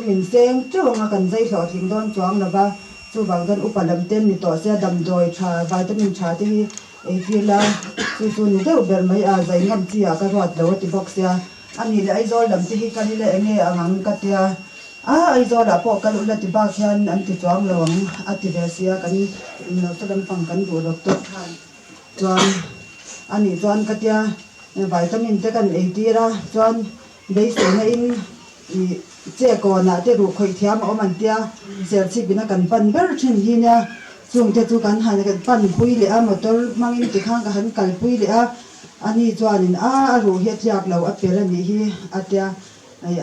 Sum in seng teuh anga kan zai hlawhtling dawn chuang lo va, chuvang chuan upa lam ten ni tawh sia damdawi tha, vitamin tha te hi ei tir la, chu chu ni deuh ber mai a, zai ngam chi ah ka ruat lo a ti bawk sia. A nih leh Aizawl lam te hi kal ila enge ang ang ka tia, a Aizawl ah pawh kal ula ti bak hian an ti chuang lo ang a ti ve sia, kan inlo sa lampang kan duh doctor khan chuan a nih chuan ka tia vitamin te kan ei tir a, chuan Beiseina in i che kawnah te ruh khawih thiam a awm an tia, serchhip ina kan pan ber thin hi nia, chungte chu kan han pan pui leh a, motor hmangin tikhan ka han kalpui leh a, ani chuanin a a ruh hi a tliak lo a pel a nih hi a tia,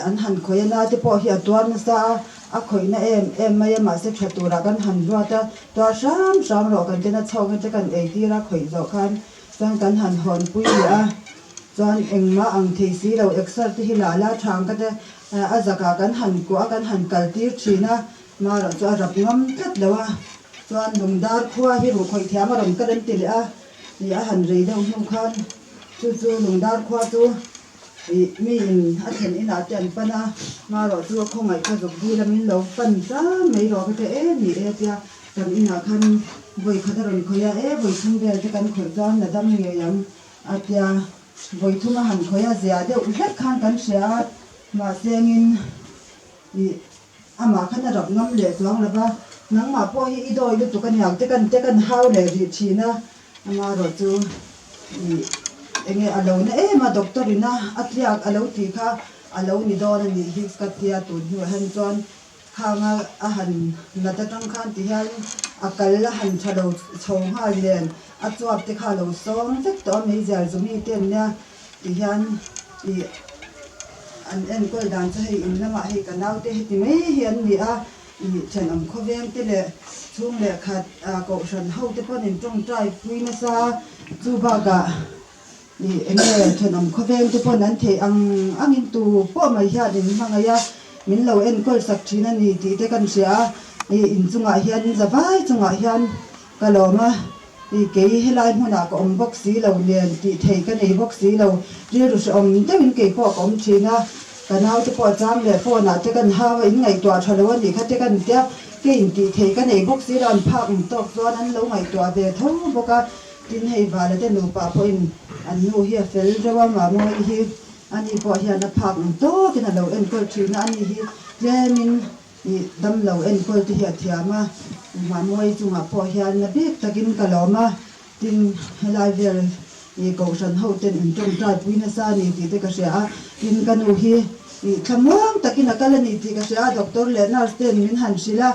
an han khawih a na te pawh hi a tuar nasa a, a khawihna em em mai a, mahse tha turah kan han ruat a, tuar hram hram rawh kan tena chhawkna te kan eitir a khawih zawh khan chuan kan han hawnpui leh a. Chuan engmah ang thei si lo exer te hi lah la thang ka te a zakah kan han kuah a kan han kal tir thin a, marawh chu a rap ngam tlat lo a, chuan lungdar khua hi ruh khawih thiam a rawn kal an ti leh a, ih a han rei deuh hnu khan chu chu lungdar khua chu ih mi in a thlen inah te an pan a, marawh chu a khawngaih ka zuk dil a min lo pan tlang mai rawh ka ti e ni e tia kan inah khan vawi khat a rawn khawih a, e vawi thum vel te kan khawih chuan la dam ngei ang. A tia, vawi thum a han khawih a zia deuh hlek khan kan hria a, mahse engin ih amah khan a rap ngam leh chuang lo va, nangmah pawh hi i dawi lutuk a niang te kan te kan hau leh rih thin a, amaherawh chu ih enge a lo na em a doctor in a a tliak a lo tih kha a lo ni dawn a nih hi ka tia tun hnuah hian chuan Khanga a han nat atang khan ti hian a kal a han tha lo chho nghal nen a chuap te kha a lo sawm vek tawh a meizial zumi te an nia ti hian ih an enkawl dan chu hei in lamah hei ka naute heti mai hi an ni a ih thenawm khawveng te leh chhung leh khat ah kohhran ho te pawh an in tawngtai pui nasa chu bakah Ih enge thenawm khawveng te pawn an theih ang angin tu pawh mai hian in hmangaih a, min lo enkawl sak thin a ni tih te kan hria a, ih inchungah hian in zavai chungah hian ka lawm a, ih kei helai hmunah ka awm bawk si lo nen tih thei ka nei bawk si lo, rilru hrehawm deuhin kei pawh ka awm thin a, ka naute pawh chang leh phone ah te kan hau a, in ngaihtuah tha lo a nih kha te kan tia, kei in tih thei ka nei bawk si lo, an phak ang tawk chuan an lo ngaihtuah ve tho bawk a. Tin, hei Vala te nupa pawhin an nu hi a fel reuh a, Mamawii hi ani pawh hian a phak ang tawkin a lo enkawl thin a, ani hi tlemin ih damlo enkawl te hi a thiam a, Mamawii chungah pawh hian na bik takin ka lawm a, tin helai vel ih kohhran ho ten in tawngtai pui nasa a ni tih te ka hria a, tin ka nu hi ih thlamuang takin a kal a ni tih ka hria a, doctor leh nurse ten min han hrilh a,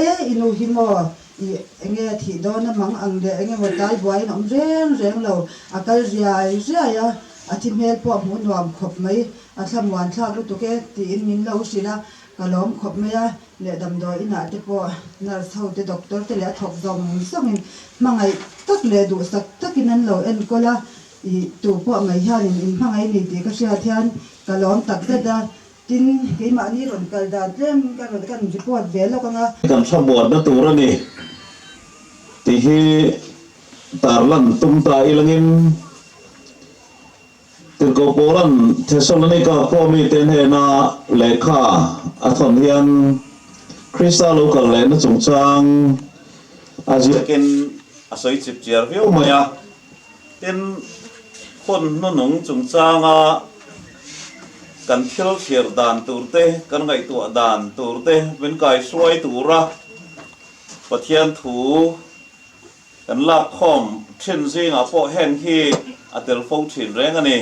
e i nu hi maw Ih, enge a thih dawn a mang ang leh enge maw tlai buaiin a awm reng reng lo, a kal riai riai a, a thi hmel pawh hmuh nuam khawp mai, a thlamuan thlak lutuk e tiin min lo hrilh a, ka lawm khawp mai a, leh damdawi inah te pawh nurse ho te doctor te leh a thawk zawng zawngin hmangaih tak leh duhsak takin an lo enkawl a, ih, tu pawh mai hianin in hmangaih ni tih ka hriat hian ka lawm takzet a. Tin, keimahni rawn kal dan tlem ka rawn kan report ve lawk ang a. Kan thlamuanna tur a ni tih hi tarlan tum ta ilangin Tirhkoh Paula'n Thesalonika khua mite hnena lehkha a thawn hian Krista lo kal lehna chungchang a ziakin a sawi chip chiar viau mai a. Tin, hun hnunung chungchanga kan thil thlir dan tur te, kan ngaihtuah dan tur te min kaihruai tura Pathian thu kan lakkhawm thin zingah pawh heng hi a tel fo thin reng a ni.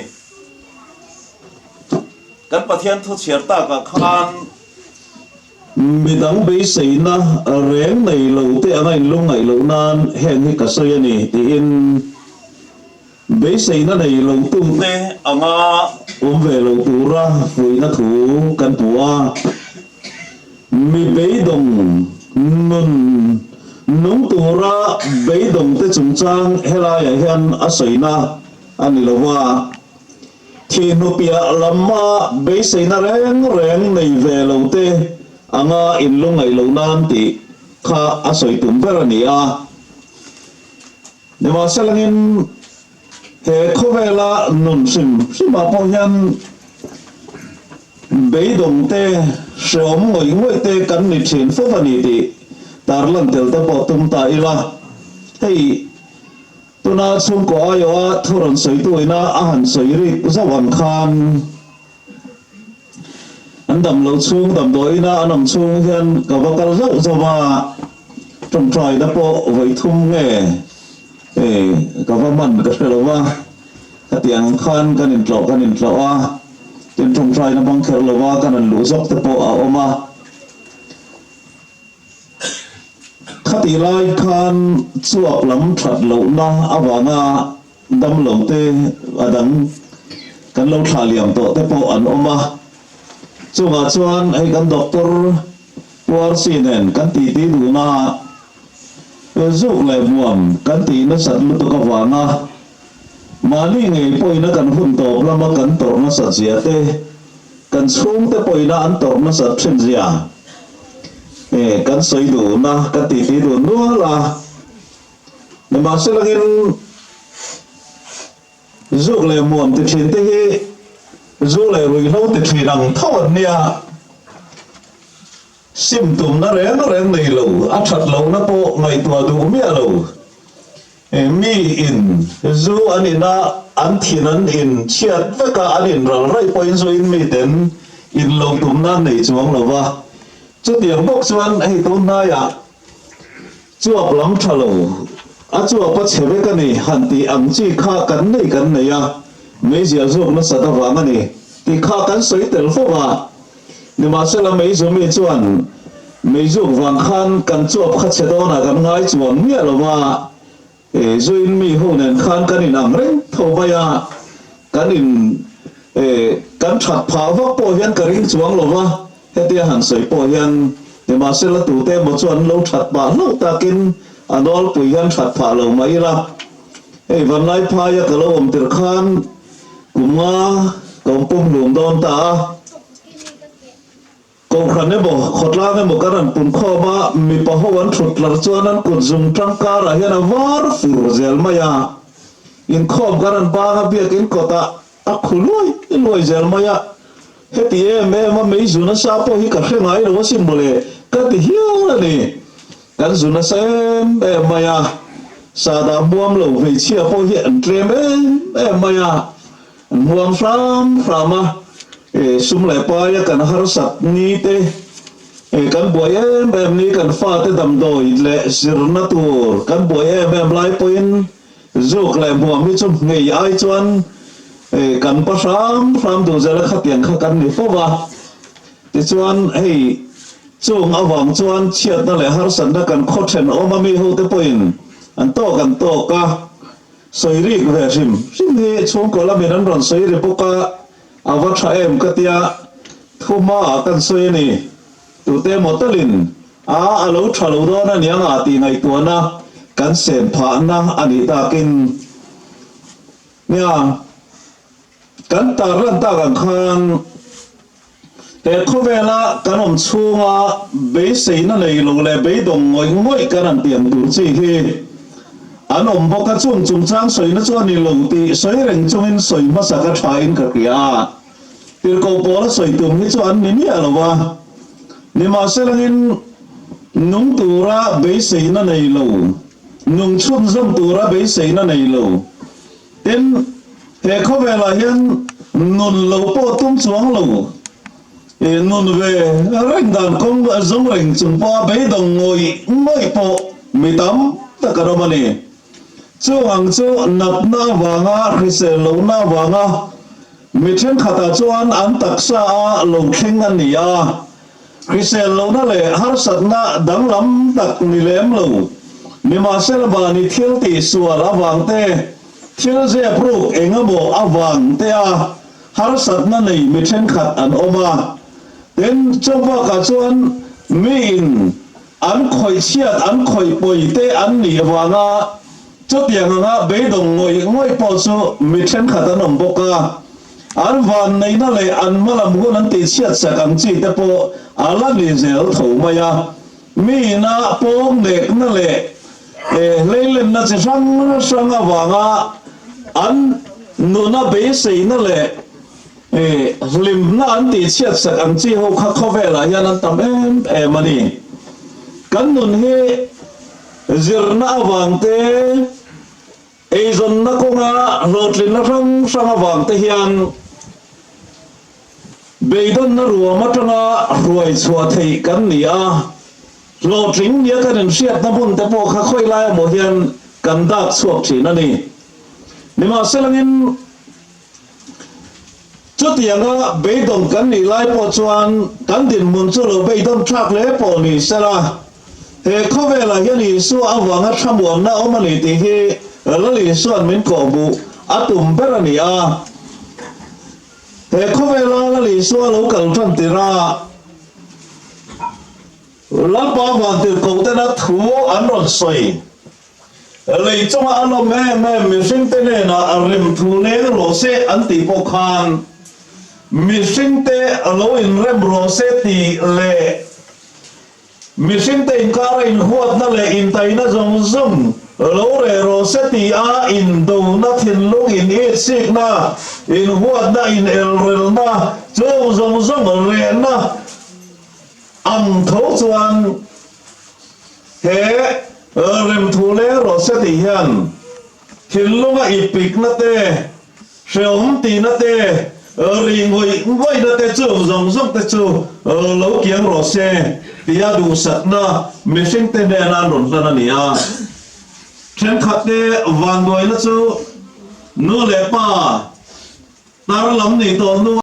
Kan Pathian thu chhiar takah khan. Midang beiseina reng nei lo te anga inlungngaih loh nan heng hi ka sawi a ni tiin beiseina nei lo tu te anga awm ve lo tura fuihna thu kan hmu a. Mi beidawng nun nung tura beidawng te chungchang helaiah hian a sawina a ni lo va. Thih hnupiah lama beiseina reng reng nei ve lo te anga inlungngaih loh nan tih kha a sawi tum ber a ni a. Nimahselangin he khawvela nun hrim hrimah pawh hian. Beidawng te, hreawm ngawih ngawih te kan ni thin fo a ni tih tarlan tel te pawh tum ta ila. Hei, tuna chhungkaw aiawha thu rawn sawitu ina a han sawi rik zauh ang khan an dam lo chhung damdawiina an awm chhung hian ka va kal zauh zauh a, tawngtaina pawh vawi thum nge ka va hman ka hre lo va. Khatiang ang khan kan intlawh kan intlawh a, tin tawngtaina hmang kher lova kan han luh zawk te pawh a awm a. Khatih lai khan chuak lam that lohna avanga damlo te a dang kan lo thlah liam tawh te pawh an awm a. Chungah chuan hei kan doctor Pu RC nen kan titi duhna zuk leh hmuam kan tih nasat lutuk avanga mahni ngei pawhina kan hun tawp lama kan tawrh nasat zia te, kan chhungte pawhina an tawrh nasat thin zia kan sawi duhna kan titi duh nual a. Nimahselangin zuk leh hmuam ti thin te hi zu leh ruihhlo ti thin ang tho an nia. Sim tumna reng reng nei lo, a that lohna pawh ngaihtuah duh miah lo. Mi in zu an in a, an thin an in chhiat vek a, an in ral raih pawhin zu in miten in lo tumna an nei chuang lo va. Chutiang bawk chuan hei tun hnaiah chuap lam tha lo, a chuap a chhe vek a ni han tih ang chi kha kan nei kan nei a, meizial zawk nasat avang a ni tih kha kan sawi tel fo va. Nimahsela Meizumi chuan Meizuk vang khan kan chuap kha chhe dawnah kan ngai chuang miah lo va, Zuin mi ho nen khan kan in ang reng tho mai a, kan in kan that phah vak pawh hian ka ring chuang lo va, hetia han sawi pawh hian nimahsela tute emaw chuan an lo that pah hlauh takin a nawlpui hian that phah lo mai ila. Hei Vanlaiphaia ka lo awm tirh khan kum nga ka awm pum hlum dawn ta a. Kohhran emaw, khawtlang emaw kan rawn pun khawm a, mipa ho an thut tlar chuan an kut zung tangkarah hian a var fur zel mai a. Inkhawm kan rawn bang a, biakin kawtah a khu luai luai zel mai a. Heti em em a mei zu nasa pawh hi ka hre ngai lo asin mawle, ka ti hial a ni. Kan zu nasa em em mai a, sahdah hmuam lo hmeichhia pawh hi an tlem em em mai a, an hmuam hram hram a, sum leh paia kan harsat ni te, kan buai em em ni, kan fate damdawi leh zirna tur kan buai em em lai pawhin zuk leh hmuam hi chu nghei ai chuan kan pa hram hram duh zel a, khatiang kha kan ni fo va. Tichuan hei Chung avang chuan chhiatna leh harsatna kan khaw thenawm a mi hote pawhin an tawk an tawk a, sawi rik ve hrim hrim hi chhungkaw lamin an rawn sawi ri bawk a, a va tha em ka tia thu hmaah kan sawi a ni. Tute emaw talin a a lo tha lo dawn a niang a tih ngaihtuahna kan sen phahna a nih takin nia kan tarlan tak ang khan. He khawvela kan awm chhunga beiseina nei lo leh beidawng ngawih ngawih kan han tiang tur chi hi an awm bawk a, chung chungchang sawina chu a ni lo tih sawi reng chungin sawi hmasa ka thain ka hria a, tirhkoh pawla sawi tum hi chu an ni miah lo a, nimahselangin nung tura beiseina nei lo, nung chhunzawm tura beiseina nei lo. Tin, he khawvelah hian nun lo pawh tum chuang lo, ih nun ve reng dan kawng zawng reng chung pawha beidawng ngawih ngawih pawh mi tam tak an awm a ni. Chung ang chu natna avanga, hrisel lohna avanga mi thenkhatah chuan an taksa a lo thleng a ni a, hrisel lohna leh harsatna danglam tak ni lem lo. Nimahsela mahni thil tih sual avang te, thil zep ruk eng emaw avang te a harsatna nei mi thenkhat an awm a. Tin, chu bakah chuan miin an khawih chhiat an khawih pawi te an nih vanga chutiang anga beidawng ngawih ngawih pawh chu mi thenkhat an awm bawk a. An vanneihna leh an hmalam hun an tihchhiat sak ang chi te pawh a la ni zel tho mai a. Mi ina pawng nekna leh hleilenna chi hrang hrang avanga an nuna beiseina leh. Hlimna an tihchhiat sak ang chi ho kha khawvelah hian an tam em em a ni. Kan nun hi zirna avang te, eizawnna kawnga hlawhtlinna hrang hrang avang te hian beidawnna ruam atanga hruai chhuah theih kan ni a. Hlawhtling nia kan inhriatna hmun te pawh kha khawi lai emaw hian kan dak chhuak thin a ni. Nimahselangin chutianga beidawng kan nih lai pawh chuan kan dinhmun chu lo beidawn thlak hle pawh ni sela, he khawvelah hian Isua avanga thlamuanna awm a ni tih hi Lal Isua'n min kawhhmuh a tum ber a ni a. He khawvela Lal Isua lo kal tan tirh a, Lalpa vantirhkohtena thu an rawn sawi. Lei chunga a lawm em em mihringte hnenah a rem thu leng rawh se an tih pawh khan mihringte lo inrem rawh se tih leh mihringte inkara inhuatna leh intaina zawng zawng lo reh rawh se tih a indona thinlung initsikna, inhuatna, inelrelna chung zawng zawng rehna Ang tho chuan he remthu leng rawh se tih hian thinlunga ipikna te, hreawm tihna te, ri ngawih ngawihna te chung zawng zawng te chu lo kiang rawh se tia duhsakna mihringte hnena an rawn hlan a ni a. Thenkhatte vanduaina chu nu leh pa tar lam nei tawh nu.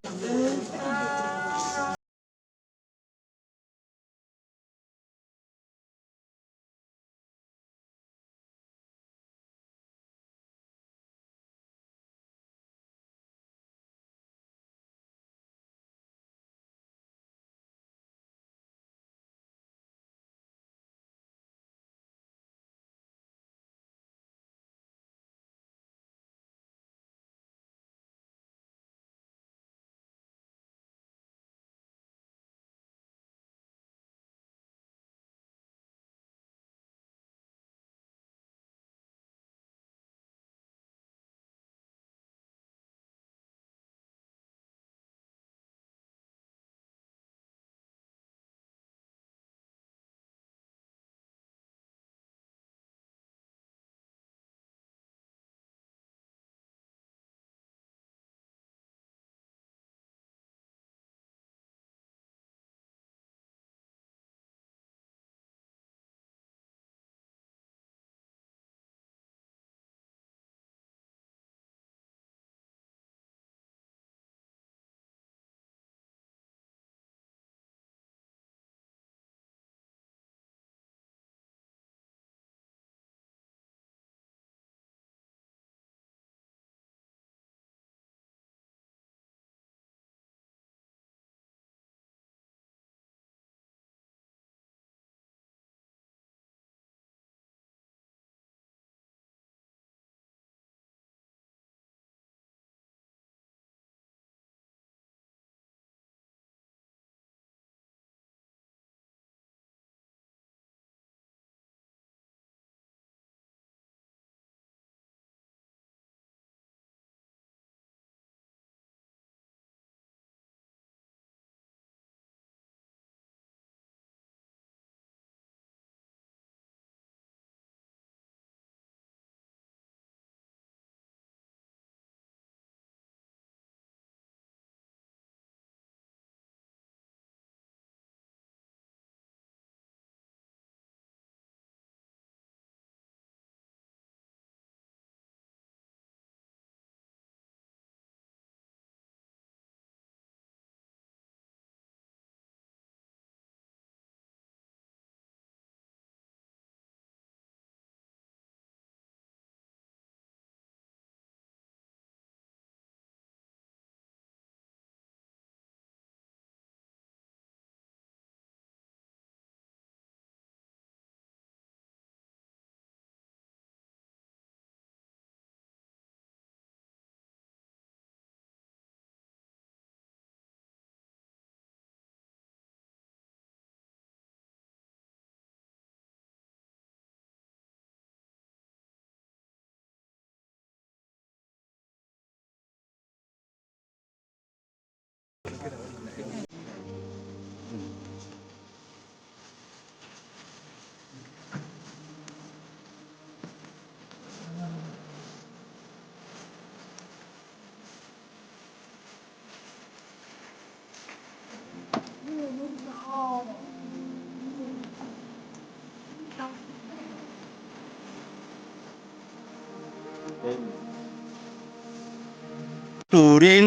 Turin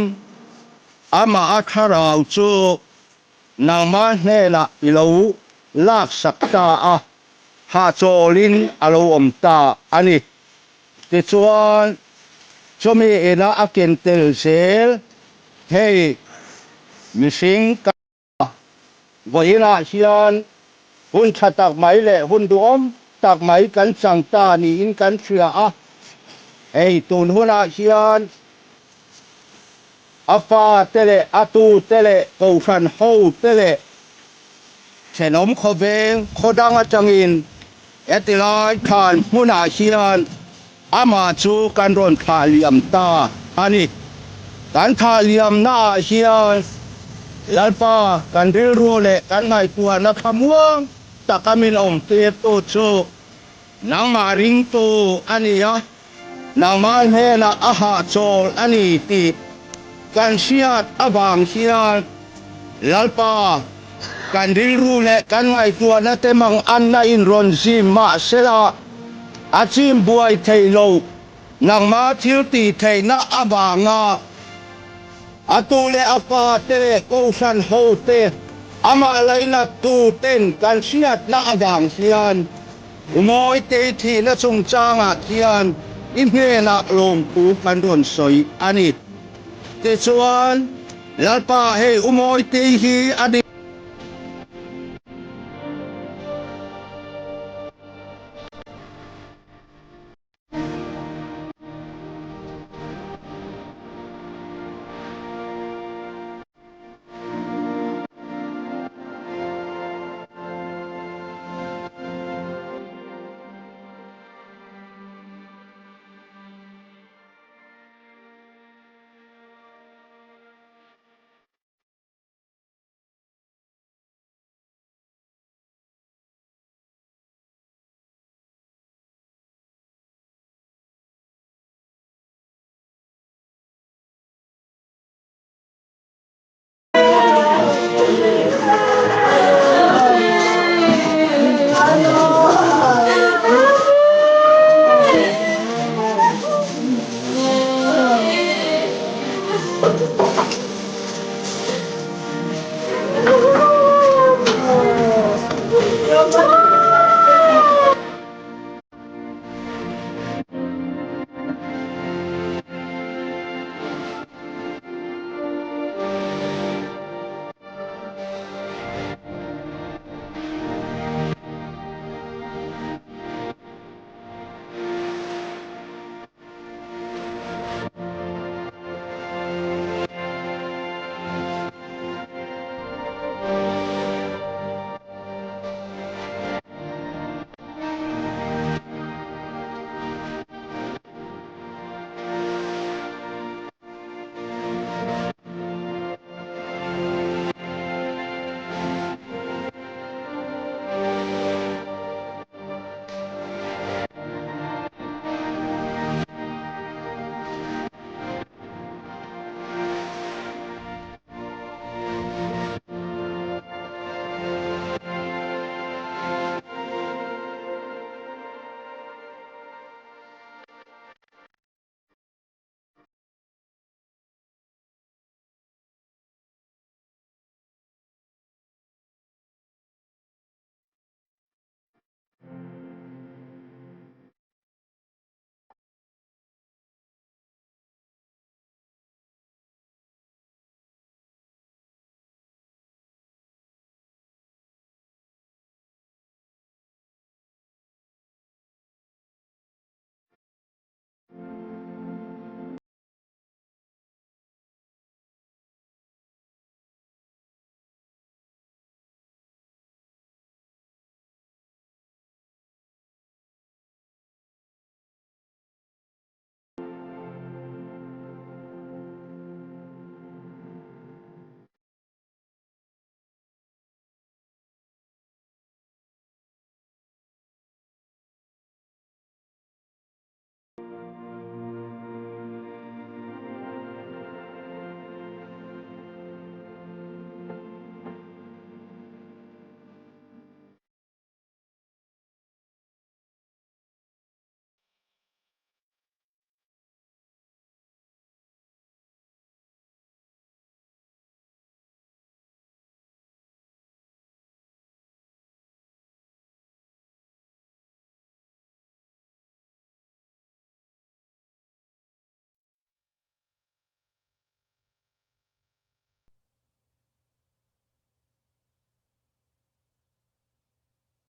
amah a thlarau chu nangmah hnenah i lo laksak ta a, hahchawlin a lo awm ta a ni. Tichuan, chumi ina a ken tel zel hei mihring ka vawiinah hian hun tha tak mai leh hun duhawm tak mai kan chang ta niin kan hria a. Hei tun hunah hian a fa te leh a tu te leh kohhran ho te leh thenawm khawveng khaw dang atangin heti lai khan hmunah hian amah chu kan rawn thlah liam ta a ni. Kan thlah liamnaah hian Lalpa kan rilru leh kan ngaihtuahna thlamuang taka min awmtirtu chu nangmah ringtu a ni a. Nangmah hnenah a hahchawl a ni tih kan hriat avang hian Lalpa, kan rilru leh kan ngaihtuahna te mang anna in rawn zim mahsela a chim buai thei lo. Nangmah thil tih theihna avanga a tu leh a pa te leh kohhran ho te amah lainattu ten kan hriatna avang hian Mawite thihna chungchangah hian i hnenah lawmthu kan rawn sawi a ni. Tichuan, Lalpa, hei U Mawite hi a ni.